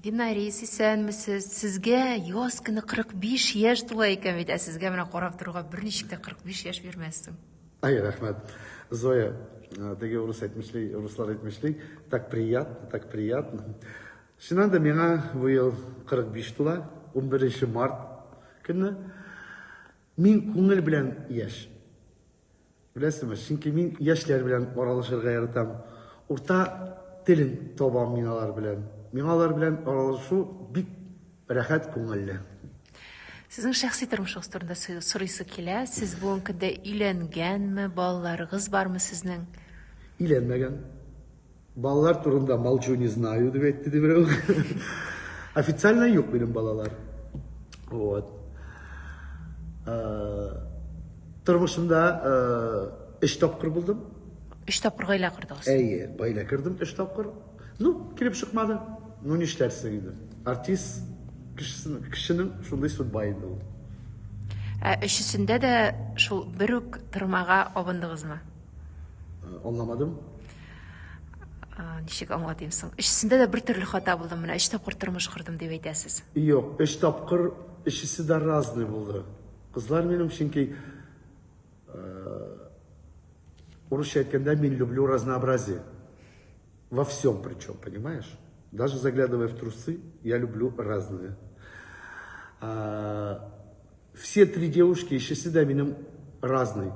Винарис, исәнмесез. Сезгә яз көне 45 яшь тула икән бит, ә сезгә менә карап торуга берничек тә 45 яшь бирмәссең. Ай, рәхмәт. Зоя, теге урыс әйтмешли, урыслар әйтмешли, так приятно, так приятно. Чыннан да миңа бу ел 45 тула, 11 март көнне. Мин күңел белән яшь. Беләсезме, чөнки мин яшьләр белән аралашырга яратам. Урта телен табам мин алар белән. Миңа алар белән аралашу бик рәхәт, күңелле. Сезнең шәхси тормышыгыз турында сорыйсы килә. Сез бүгенге көндә өйләнгәнме, балаларыгыз бармы сезнең? Өйләнмәгән. Балалар турында молчу, не знаю, дип әйтте ди берәү. Официально юк минем балалар. Вот. Э, тормышымда э, өч тапкыр булдым. Өч тапкыр гаилә кордыгыз? Әйе, гаилә кордым өч тапкыр. Ну, килеп чыкмады. Ну, нишләрсең инде. Артист кешесенең, кешенең шундый судьба инде ул. Ә өчесендә дә шул бер үк тырмага абындыгызмы? Аңламадым. Ничек аңлатыйм соң? Өчесендә дә бер төрле хата булды. Менә өч тапкыр тормыш кордым дип әйтәсез. Юк, өч тапкыр өчесе дә разный булды. Кызлар минем, чөнки урысча әйткәндә, мин люблю разнообразие. Во всем причем, понимаешь? Даже заглядывая в трусы, я люблю разные. Все три девушки өчесе дә минем разный.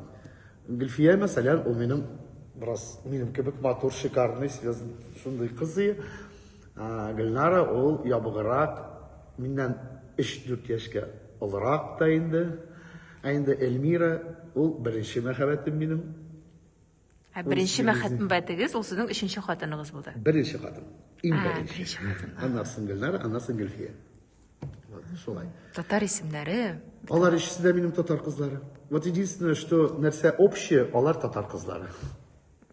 Гөлфия, мәсәлән, ул минем бераз минем кебек матур, шикарный, шундый кыз. Гөлнара ул ябыграк, миннән 3-4 яшькә олырак та инде. Ә инде Эльмира ул беренче мәхәббәтем минем. Ә беренче мәхәббәтегез ул сезнең өченче хатыныгыз булды. Беренче хатын. Иң беренче. Беренче хатын. Аннан соң Гөлнара, аннан соң Гөлфия. Вот, шулай. Татар исемнәре. Алар өчесе дә минем татар кызлары. Вот единственное, что нәрсә общее, алар татар кызлары.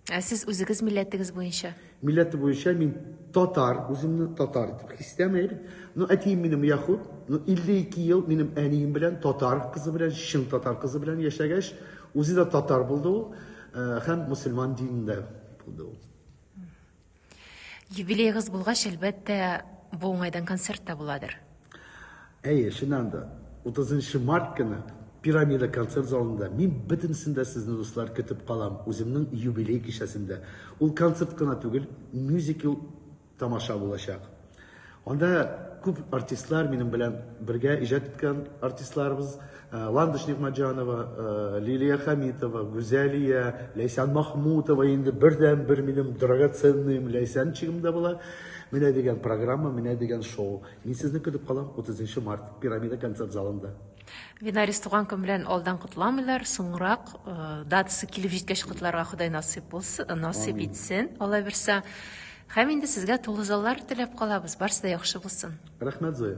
Ә сез үзегез милләтегез буенча? Милләте буенча мин татар, үземне татар итеп хис итәм, әйе бит. Но әтием минем яһүд, но 52 ел минем әнием белән, татар кызы белән, чын татар кызы белән яшәгәч, үзе дә татар булды ул, һәм мөселман динендә булды ул. Юбилеегыз булгач, әлбәттә, бу уңайдан концерт та буладыр. Әйе, чыннан да, 30 март көне Пирамида концерт залында мин бөтенесен дә сезне, дуслар, көтеп калам үземнең юбилей кичәсендә. Ул концерт кына түгел, мюзикл тамаша булачак. Анда күп артистлар минем белән бергә иҗат иткән артистларыбыз э, Ландыш Нигъмәтҗанова, э, Лилия Хәмитова, Гүзәлия, Ләйсән Махмутова инде бердән бер минем драгоценныйм Ләйсәнчигем дә була. Менә дигән программа, менә дигән шоу. Мин сезне көтеп калам 30 март Пирамида концерт залында. Винарис туган көн белән алдан котламыйлар, соңрак э, датасы килеп җиткәч котларга Ходай насыйп булсын, насыйп итсен, алла бирсә. Һәм инде сезгә тулы заллар теләп калабыз. Барысы да яхшы булсын. Рәхмәт, Зоя.